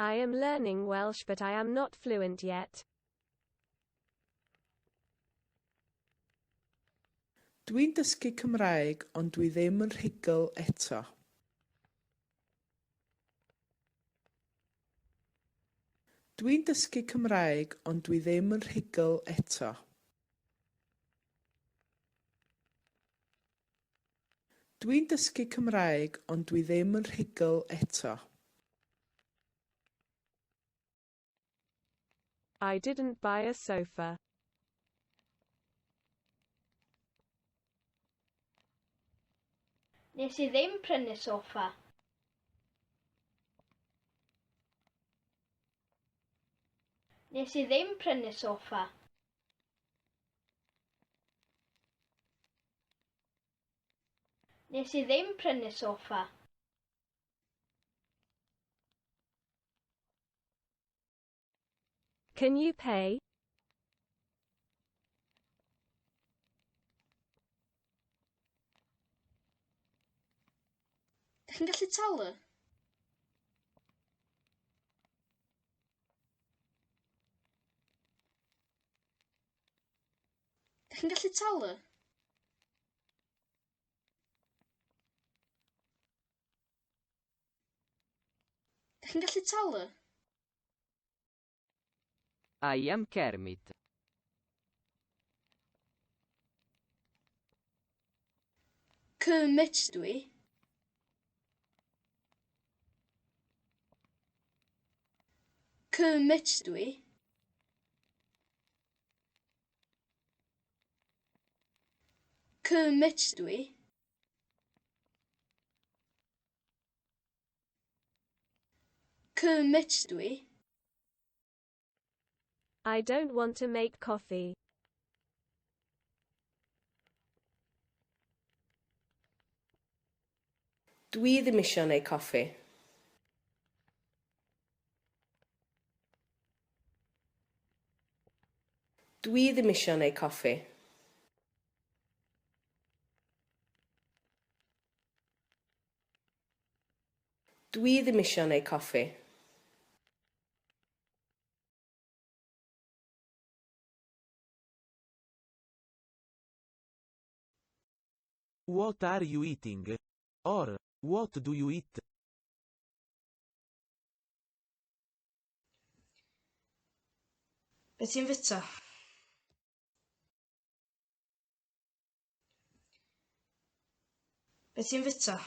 I am learning Welsh but I am not fluent yet. Dwi'n dysgu Cymraeg ond dwi ddim yn rhugl eto. Dwi'n dysgu Cymraeg ond dwi ddim yn rhugl eto. Dwi'n dysgu Cymraeg ond dwi ddim yn rhugl eto. I didn't buy a sofa. Nes i ddim prynu soffa. Nes i ddim prynu soffa. Nes i ddim prynu soffa. Can you pay? Dych chi'n gallu talu? Dych chi'n gallu talu? Dych chi'n gallu talu? I am Kermit. Kermit dwi. Kermit dwi. Kermit dwi. Kermit dwi. I don't want to make coffee. Dwi ddim isio neud coffi. Dwi ddim isio neud coffi. Dwi ddim isio neud coffi. What are you eating? Or, what do you eat? Be ti'n fwyta? Be ti'n fwyta?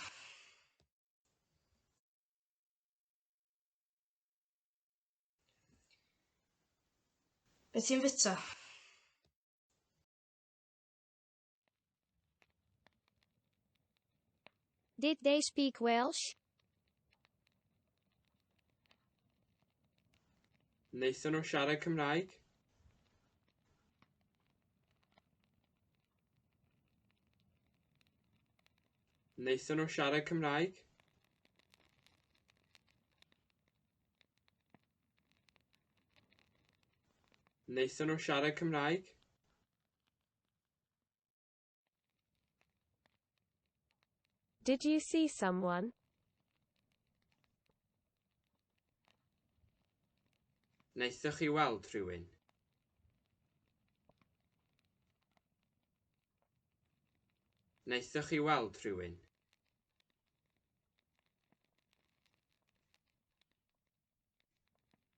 Be ti'n fwyta? Did they speak Welsh? Wnaethon nhw siarad Cymraeg? Wnaethon nhw siarad Cymraeg? Wnaethon nhw siarad Cymraeg? Did you see someone? Wnaethoch chi weld rhywun? Wnaethoch chi weld rhywun?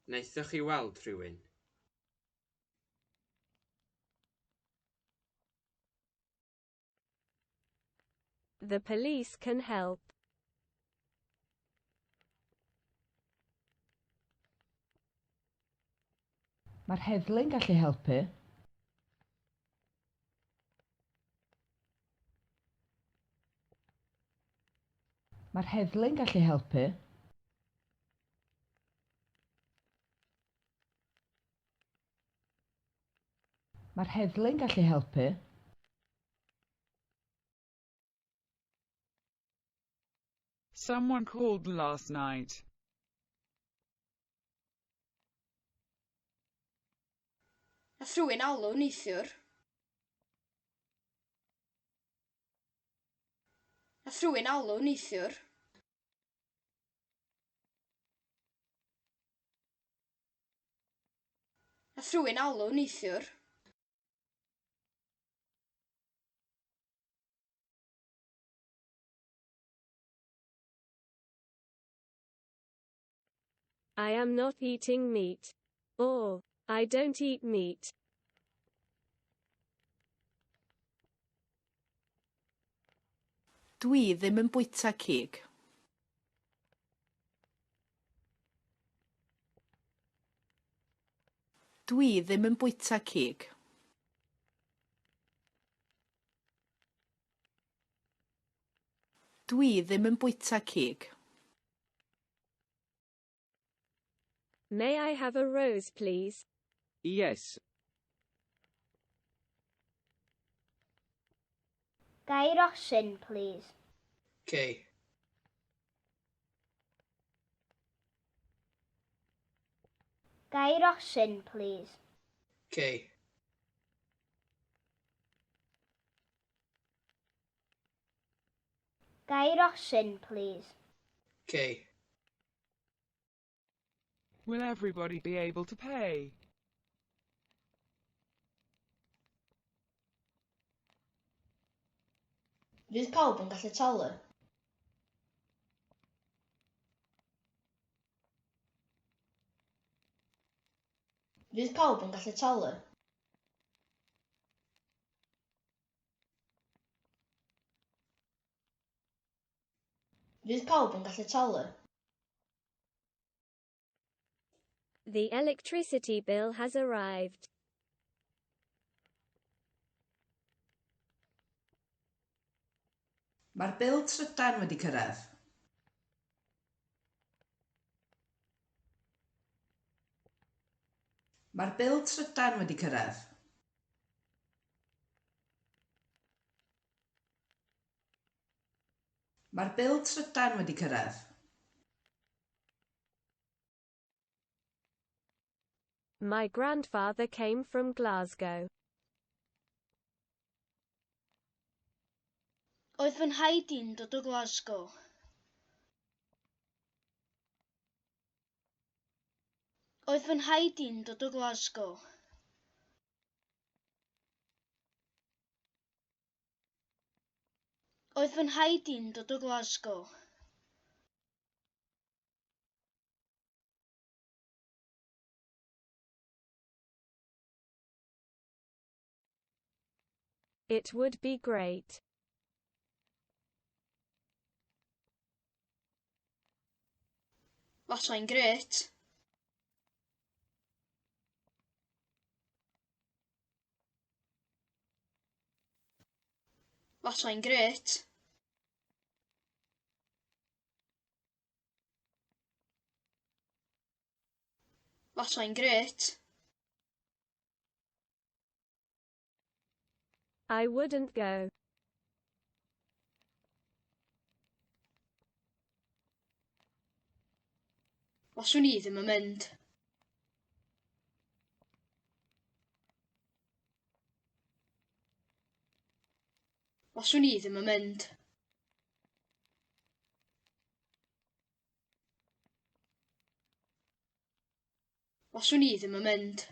Wnaethoch chi weld rhywun? The police can help. Mae'r heddlu'n gallu helpu. Mae'r heddlu'n gallu helpu. Mae'r heddlu'n gallu helpu. Someone called last night. Nath rhywun alw neithiwr. Nath rhywun alw neithiwr. Nath rhywun alw neithiwr. I am not eating meat. Or, I don't eat meat. Dwi ddim yn bwyta cig. Dwi ddim yn bwyta cig. Dwi ddim yn bwyta cig. May I have a rose, please? Yes. Ga i rosyn, plîs? Cei. Ga i rosyn, plîs? Cei. Ga i rosyn, plîs? Cei. Will everybody be able to pay? Fydd pawb yn gallu talu? Fydd pawb yn gallu talu? Fydd pawb yn gallu talu? The electricity bill has arrived. Mae'r bil trydan wedi cyrraedd. Mae'r bil trydan wedi cyrraedd. Mae'r bil trydan wedi cyrraedd. My grandfather came from Glasgow. Oedd fy nhaid i'n dod o Glasgow. Oedd fy nhaid i'n dod o Glasgow. Oedd fy nhaid i'n dod o Glasgow. It would be great. Fasai'n grêt. Fasai'n grêt. Fasai'n grêt. I wouldn't go. Faswn i ddim yn mynd. Faswn i ddim yn mynd. Faswn i ddim yn mynd.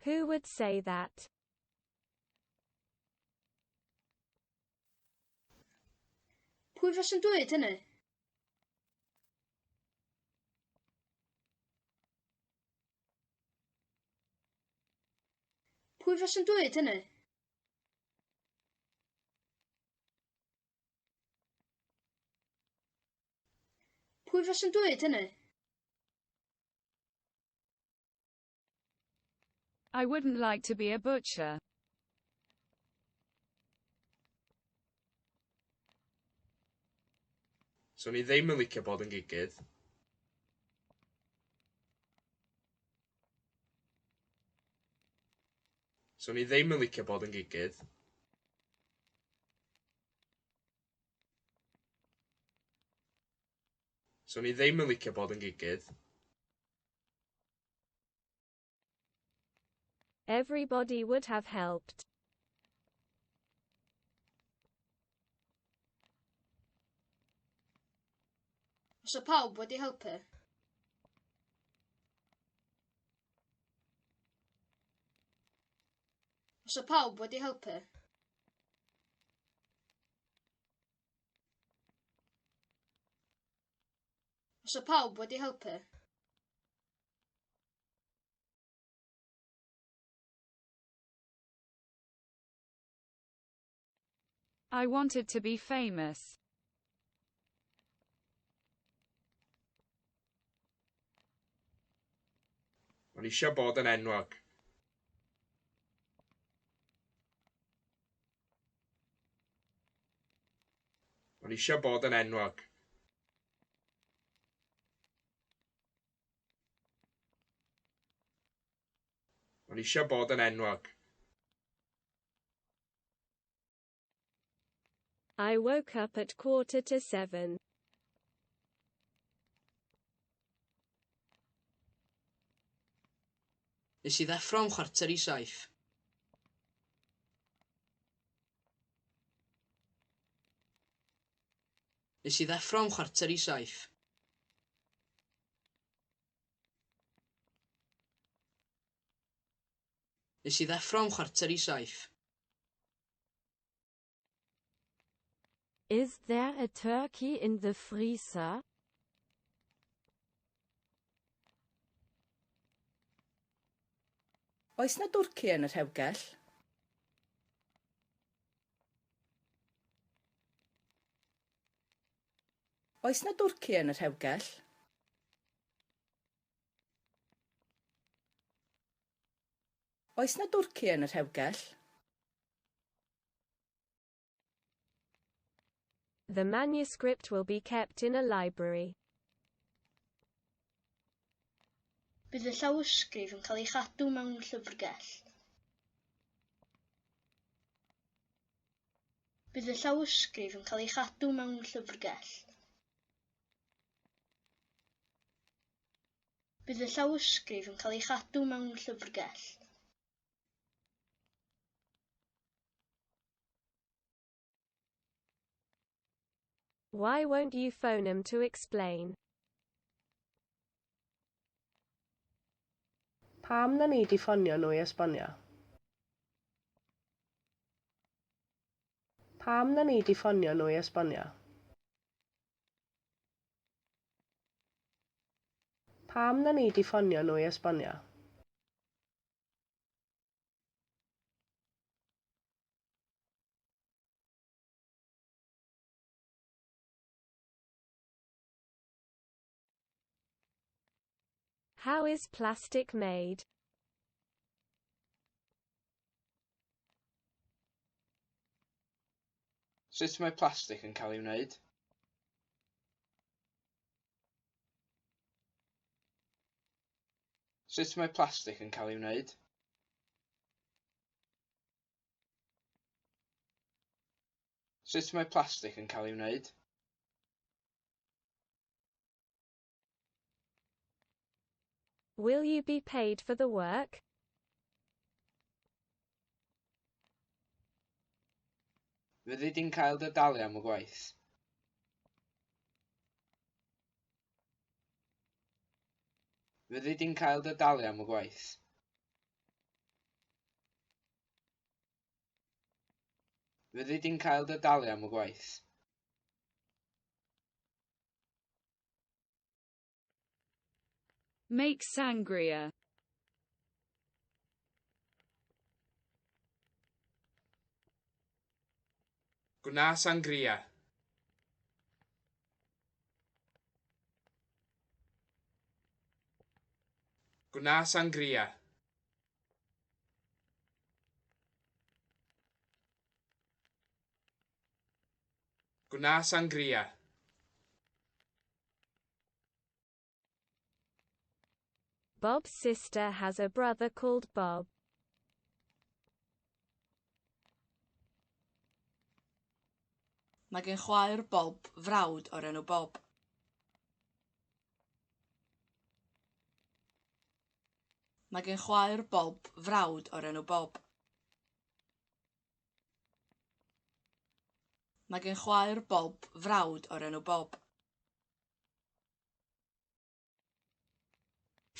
Who would say that? Pwy faswn dweud hynny? Pwy faswn dweud hynny? Pwy faswn dweud hynny? I wouldn't like to be a butcher. Swn i ddim yn licio bod yn gigydd. Swn i ddim yn licio bod yn gigydd. Swn i ddim yn licio bod yn gigydd. Everybody would have helped. Fysa pawb wedi helpu. Os oedd pawb wedi helpu. Os oedd pawb wedi helpu. I wanted to be famous. O'n i eisiau bod yn enwog. O'n i eisiau bod yn enwog. O'n i eisiau bod yn enwog. I woke up at 6:45. Nes i ddeffro am 6:45. Nes i ddeffro am 6:45. Nes i ddeffro am 6:45. Is there a turkey in the freezer? Oes 'na dwrci yn y rhewgell? Oes 'na dwrci yn y rhewgell? Oes 'na dwrci yn y rhewgell? The manuscript will be kept in a library. Bydd y llawysgrif yn cael ei chadw mewn llyfrgell. Bydd y llawysgrif yn cael ei chadw mewn llyfrgell. Bydd y llawysgrif yn cael ei chadw mewn llyfrgell. Why won't you phone 'em to explain? Pam na nei di ffonio nhw i esbonio? Pam na nei di ffonio nhw i esbonio? Pam na nei di ffonio nhw i esbonio? How is plastic made? Sut mae plastig yn cael ei wneud? Sut mae plastig yn cael ei wneud? Sut mae plastig yn cael ei wneud? Will you be paid for the work? Fyddi di'n cael dy dalu am y gwaith? Fyddi di'n cael dy dalu am y gwaith? Fyddi di'n cael dy dalu am y gwaith? Make sangria. Gwna sangria. Gwna sangria. Gwna sangria. Bob's sister has a brother called Bob. Mae gen chwaer Bob frawd o'r enw Bob. Mae gen chwaer Bob frawd o'r enw Bob. Mae gen chwaer Bob frawd o'r enw Bob.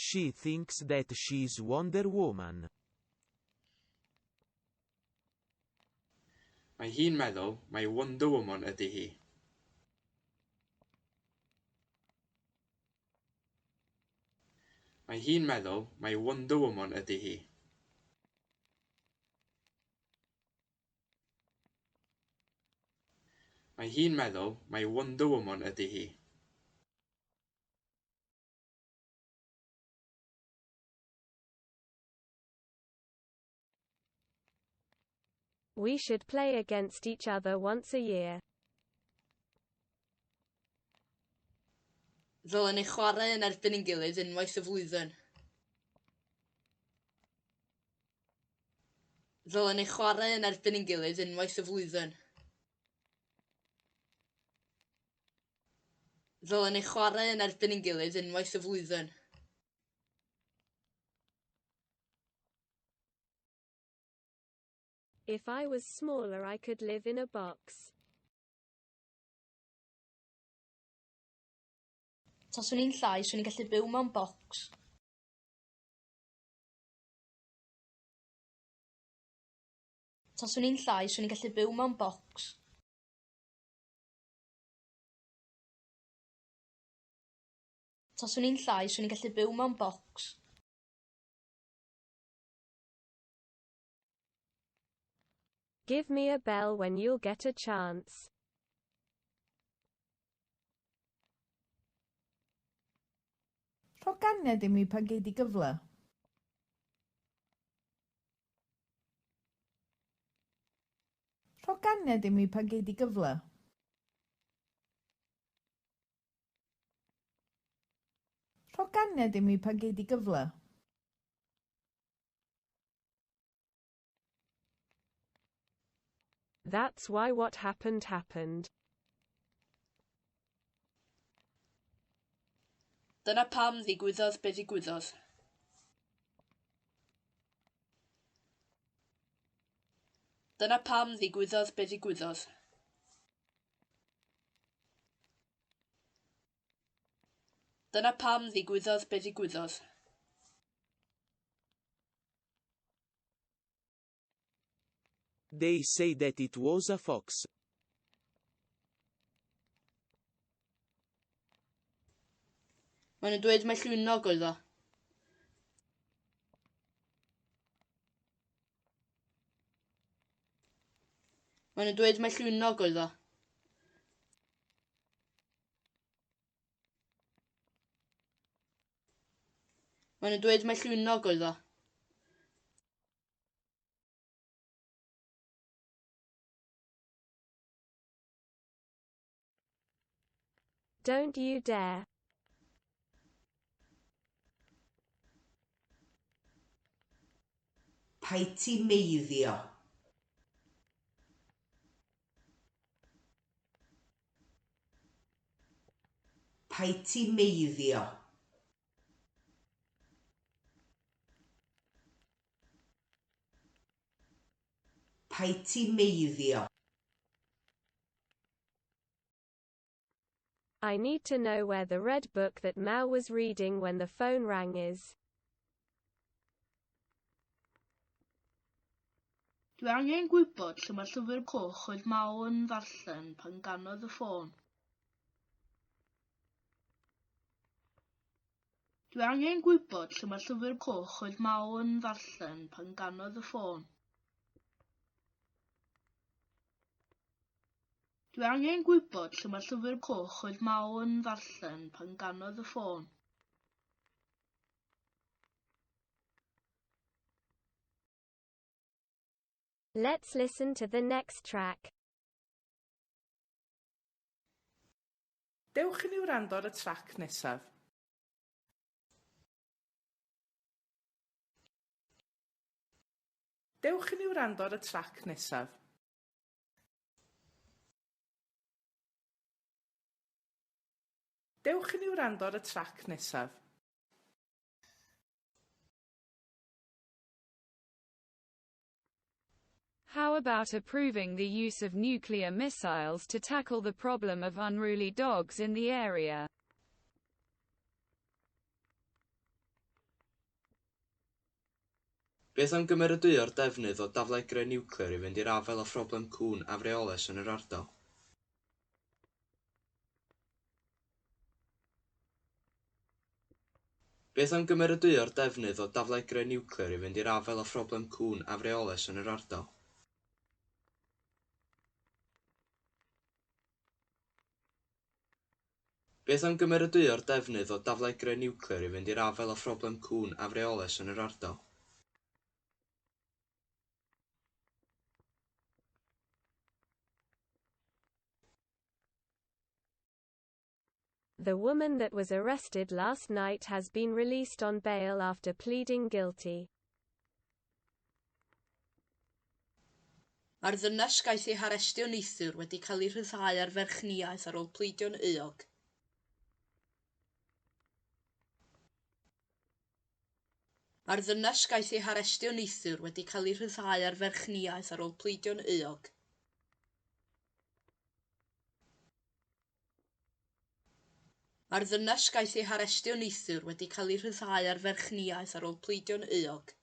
She thinks that she's Wonder Woman. Mae hi'n meddwl mai Wonder Woman ydy hi. Mae hi'n meddwl mai Wonder Woman ydy hi. Mae hi'n meddwl mai Wonder Woman ydy hi. We should play against each other once a year. Ddylen ni chwarae yn erbyn ein gilydd unwaith y flwyddyn. Ddylen ni chwarae yn erbyn ein gilydd unwaith y flwyddyn. Ddylen ni chwarae yn erbyn ein gilydd unwaith y flwyddyn. If I was smaller I could live in a box. Taswn i'n llai, 'swn i'n gallu byw mewn bocs. Taswn i'n llai, 'swn i'n gallu byw mewn bocs. Taswn i'n llai, 'swn i'n gallu byw mewn bocs. Give me a bell when you'll get a chance. Rho ganiad i mi pan gei di gyfle. Rho ganiad i mi pan gei di gyfle. Rho ganiad i mi pan gei di gyfle. That's why what happened happened. Dyna pam ddigwyddodd be ddigwyddodd. Dyna pam ddigwyddodd be ddigwyddodd. Dyna pam ddigwyddodd be ddigwyddodd. They say that it was a fox. Maen nhw'n dweud mai llwynog oedd o. Maen nhw'n dweud mai llwynog oedd o. Maen nhw'n dweud mai llwynog oedd o. Don't you dare. Paid ti meiddio. Paid ti meiddio. Paid ti meiddio. I need to know where the red book that Mao was reading when the phone rang is. Dwi angen gwybod lle mae'r llyfr coch oedd Mao yn ddarllen pan ganodd y ffôn. Dwi angen gwybod lle mae'r llyfr coch oedd Mao yn ddarllen pan ganodd y ffôn. Dwi angen gwybod lle mae'r llyfr coch oedd Mao yn ddarllen pan ganodd y ffôn. Let's listen to the next track. Dewch i ni wrando ar y trac nesaf. Dewch i ni wrando ar y trac nesaf. Dewch i ni wrando ar y trac nesaf. How about approving the use of nuclear missiles to tackle the problem of unruly dogs in the area? Be Beth am gymeradwyo'r defnydd o daflegrau niwclear i fynd i'r afael â phroblem cŵn afreolus yn yr ardal? Beth am gymeradwyo'r defnydd o daflegrau niwclear i fynd i'r afael â phroblem cŵn afreolus yn yr ardal? Beth am gymeradwyo'r defnydd o daflegrau niwclear i fynd i'r afael â phroblem cŵn afreolus yn yr ardal? The woman that was arrested last night has been released on bail after pleading guilty. Mae'r ddynes gaeth ei harestio neithiwr wedi cael ei rhyddhau ar ferchniaeth ar ôl pledio'n euog. Mae'r ddynes gaeth ei harestio neithiwr wedi cael ei rhyddhau ar ferchniaeth ar ôl pledio'n euog. Mae'r ddynes gaeth ei harestio neithiwr wedi cael ei rhyddhau ar ferchniaeth ar ôl pledio'n euog.